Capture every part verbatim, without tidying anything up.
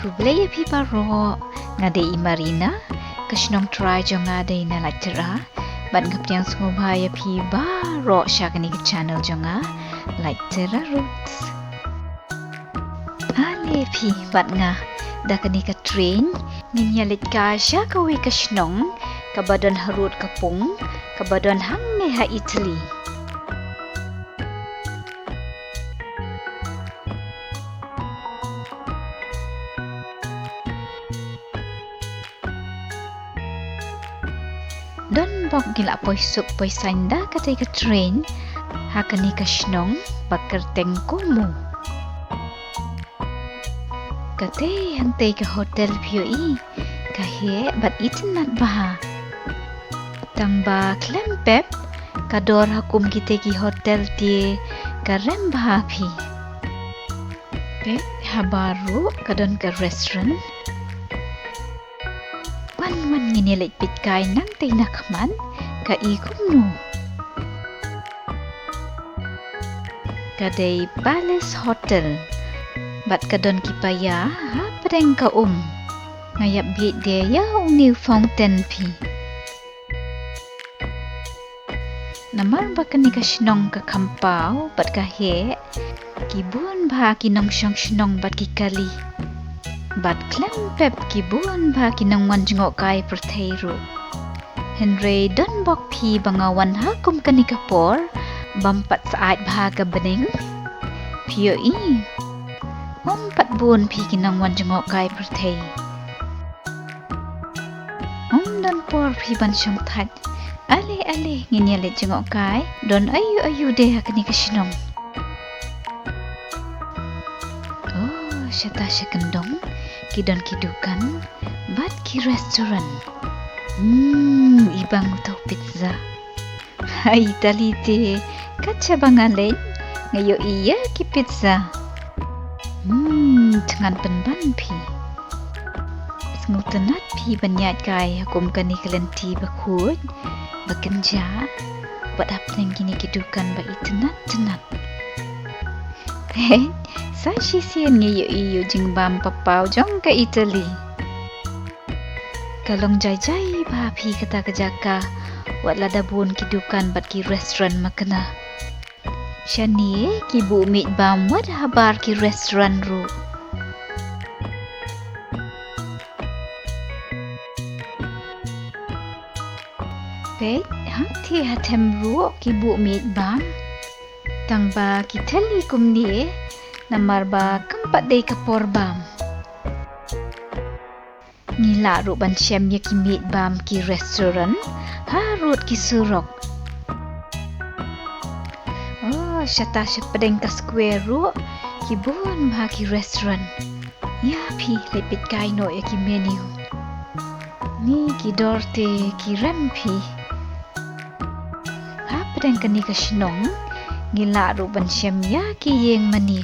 Khublei ïa phi baroh, nga dei i Marina, ka shnong trai jong nga dei na Laittera, bad nga pdiang sngewbha ïa phi baroh sha kane ka channel jong nga, Laittera Roots. Ale phi bad nga, da kane ka train, ngin ïa leit kai sha kawei ka shnong, kaba don harud ka pung, kaba don hangne ha Italy. Don bok ngi la poi suk poi saiñ da katei ka train, ha kane ka shnong, ba kyrteng Como. Katei hangtei ka hotel phi ïohi, ka heh bad itynnat bha. Tang ba khlem pep, ka dor ha kum kitei ki hotel te ka rem bha phi. Peit habar ruh ka don ka restaurant. Wan wan ngin ïa leit peit kai nangtei na khmat, ka i kumno. Ka dei Palace Hotel. Bad ka don ki paia hapdeng ka um. Nga ïap bieit de ïa une u fountain phi. Namar ba kane ka shnong ka kham paw bad ka heh, ki bun bha ki nongshong shnong bad ki kali. Bad khlem pep ki bun bha ki nongwan jngohkai pyrthei ruh. Hynrei don bok phi ba nga wan ha kum kane ka por, bym pat syaid bha ka bneng. Phi ïohi, ym pat bun phi ki nongwan jngohkai pyrthei. Ym don por phi ban shong thait. Ale ale ngin ïa leit jngohkai. Don aiu aiu de ha kane ka shnong. Oh, shata sha kyndong ki don ki dukan bad ki restaurant. Hmm, i bang uto u pizza. Ha Italy te, kat shaba nga leit, nga ïohi ïa ki pizza. Hmm, thngan pynban phi. Sngewtynnat phi ban ïaid kai ha kum kane ka lynti ba khuid, ba kynjah, bad hapdeng kine ki dukan ba itynnat tynnat. He, sa shisien ngi ïohi ïa u jingbam papaw jong ka Italy. Ka long jai jai bha phi kata ka jaka, wat lada bun ki dukan bad ki restaurant makna. Shane ki buh miej bam wat habar ki restaurant ruh. Peit, hangtei ha them ruh ki buh miej bam. Tang ba ki thylli kumne, namar ba kam pat dei ka por bam. Ngi lah ruh ban shem ïa ki miej bam ki restaurant harud ki surok. Oh, shata shapdeng ka square ruh ki bun bha ki restaurant. Ïa phi leit peit kai noh ïa ki menu. Ni ki dor te ki rem phi. Hapdeng kane ka shnong, ngi lah ruh ban shem ïa ki ïing mane.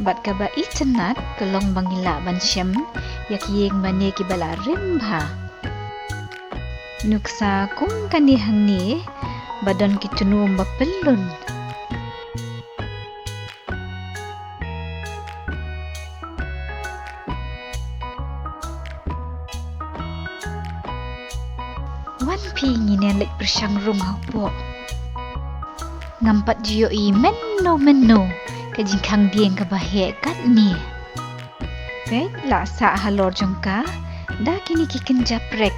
Bad kaba itynnat ka long ba ngi lah ban shem ïa ki ïing mane kiba la rim bha. Nuksa kum kane hangne ba don ki tnum ba pyllun. Wan phi ngin ïa leit pyrshang rung hapoh. Ngam pat ju ïohi mynno mynno ka jingkhang dieng kaba heh katne. Peit la sah halor jong ka da kine ki kynja prek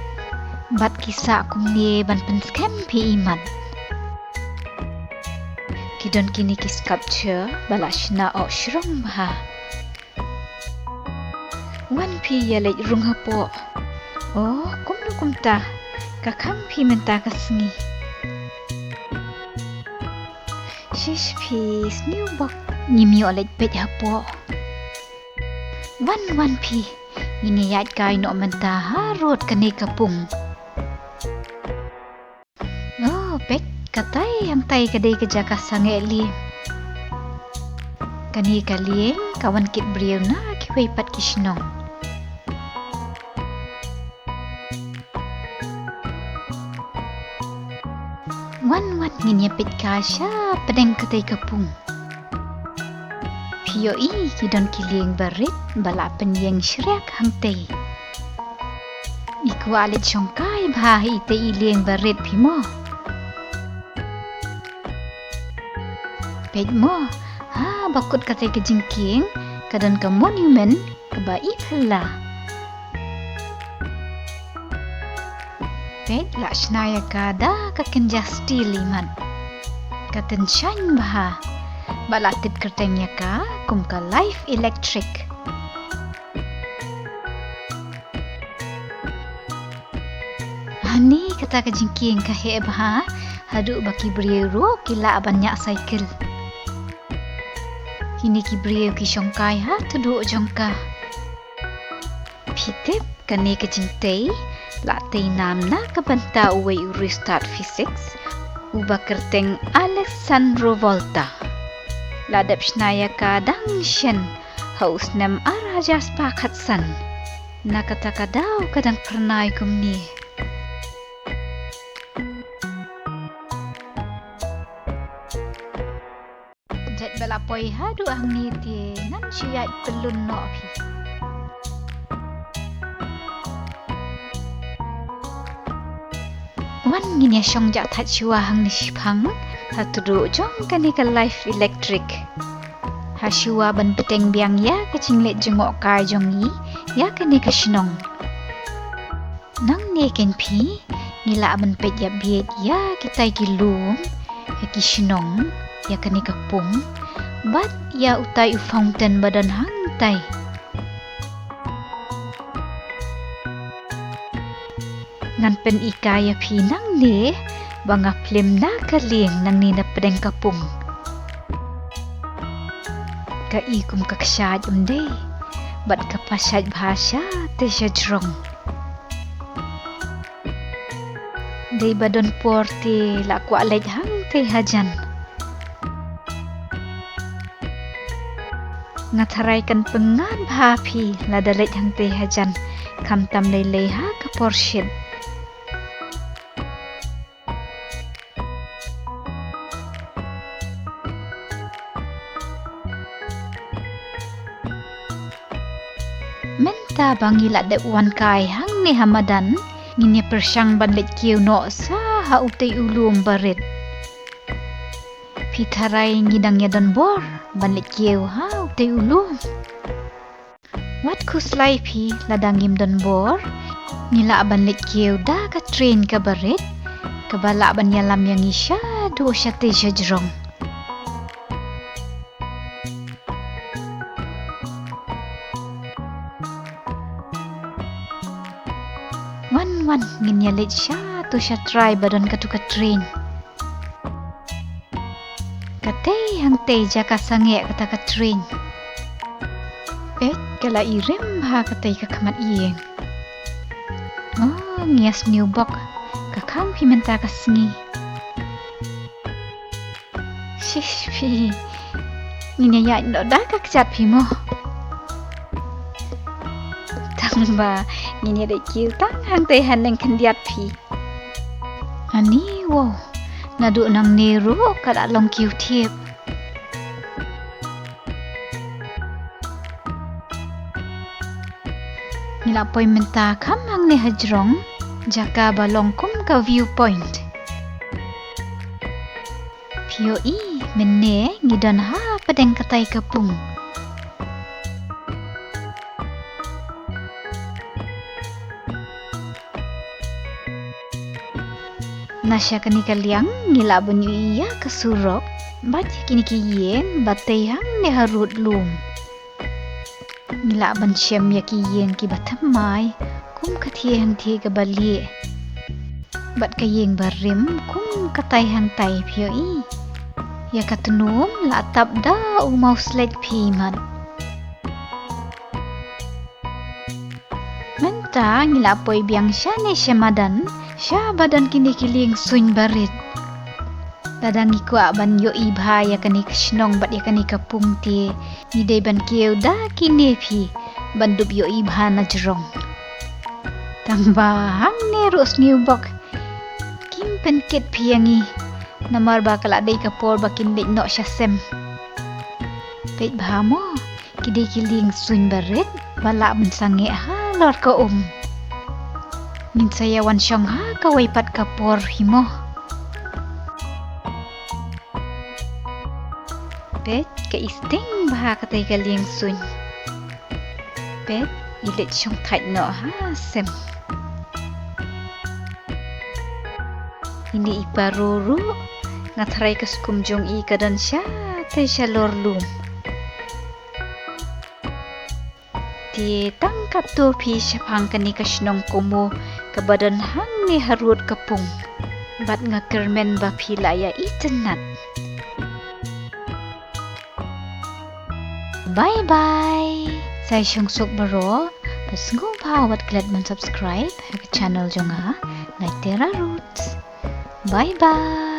bad ki sah kumne ban pynskhem phi imat. Ki don kine ki sculpture ba la shna oh shrong bha. Wan phi ïa leit rung hapoh. Oh, kumno kumta ka khang phi mynta ka sngi. Shish phi, sniew bok, ngim ïoh leit peit hapoh. Wan wan phi, ngin ïa ïaid kai noh mynta harud kane ka pung. Oh, peit, katai hangtai ka dei ka jaka sangeh liem. Kane ka lieng ka wan kit briew na kiwei pat ki shnong. Wan wan ngin ïa peit kai shapdeng katai ka pung. Phi Ïohi ki don ki lieng barit ba la pynïeng shriak hangtei. I kwah leit shongkai bha ha itei i lieng barit phi mo. Peit mo, ha bakut katei ka jingkieng ka don ka monument kaba i phylla. Peit la shna ïa ka da ka kynja steel i mat. Ka tynshaiñ bha. Ba la tip kyrteng ïa ka kum ka Life Electric. Hani kata ka jingkieng ka heh bha, haduh ba ki briew ruh ki lah ban ñiah cycle. Kine ki briew ki shongkai ha tuduk jong ka. Phi tip kane ka jingtei la tei nam na ka bynta uwei u ristad physics uba kyrteng Alessandro Volta. La dep shna ïa ka dang shen ha u snem ar hajar spah khatsan. Na kata ka daw ka dang phyrnai kumne. Jait ba la poi haduh hangne te ngan shu ïaid pyllun noh phi. Wan ngin ïa shong jah thait shuwa hangne shiphang ha tuduk jong kane ka Life Electric. Ha shuwa ban bteng biang ïa ka jingleit jngohkai jong ngi ïa kane ka shnong. Nangne kein phi ngi lah ban peit ïa bieit ïa kitai ki lum, ïa ki shnong, ïa kane ka pung bad ïa utai u fountain ba don hangtai. Ngan pynhikai ïa phi nangne ba nga phlim na ka lieng nangne na pdeng ka pung. Ka i kum ka kshaid ym dei bad ka pashait bha sha te sha jrong. Dei ba don por te la kwah leit hangtei hajan. Nga tharai kan pyngngad bha phi lada leit hangtei hajan, khamtam lei lei ha ka por shit. Mynta ba ngi la dep wan kai hangne ha madan, ngin ïa pyrshang ban leit kiew noh sa ha utei u lum barit. Phi tharai ngi dang ïa don bor ban leit kiew ha utei u lum? Wat khuslai phi lada ngim don bor, ngi lah ban leit kiew da ka train kaba rit, kaba lah ban ïalam ïa ngi shaduh shatei sha jrong. Wan wan ngin ïa leit sha tu sha trai ba don katu ka train. Katei hangtei jaka sangeh kata ka train. Peit ka la i rim ha katei ka khmat ïing. Oh, ngi ïa sniew bok. Ka khang phi mynta ka sngi. Shish phi. Ngin ïa ïaid noh da ka kjat phi mo. Tang ba ngin ïa dei kiew tang hangtei haneng khyndiat phi. Ani wow. Naduh nangne ruh ka la long kiew thiep. Ngi la poi mynta kham hangne ha jrong, jaka ba long kum ka view point. Phi ïohi, mynne ngi don ha pdeng katai ka pung. Na sha kane ka liang ngi lah ban ïohi ïa ka surok bad ïa kine ki ïing ba tei hangne harud lum. Ngi lah ban shem ïa ki ïing kiba thymmai kum ka thie hangthie kaba lieh. Bad ka ïing barim kum katai hangtai phi ïohi. Ïa ka tnum la tap da u mawslek phi mat. Mynta ngi la poi biang shane sha madan, sha ba don kine ki lieng suiñ barit. Lada ngi kwah ban ïohi bha ïa kane ka shnong bad ïa kane ka pung te, ngi dei ban kiew da kine phi ban dup ïohi bha na jrong. Tang ba hangne ruh sniew bok. Kim pynkit phi ïa ngi. Namar ba ka la dei ka por ba kin leit noh sha sem. Peit bha mo, ki dei ki lieng suiñ barit ba lah ban sangeh halor ka um. Ngin sa ïa wan shong ha kawei pat ka por hi mo. Peit, ka isting bha katei ka lieng suiñ. Peit, i leit shong thait noh ha sem. Ine i paro ruh, nga tharai ka skum jong i ka don shatei shalor lum. Te tang katto phi shaphang kane ka shnong Kumo kaba don hangne harud ka pung. Bad nga kyrmen ba phi la ïa itynnat. Bye bye. Sa ïa shong suk baroh. Bad sngewbha wat klet ban subscribe ha ka channel jong nga, Naitera Roots. Bye bye.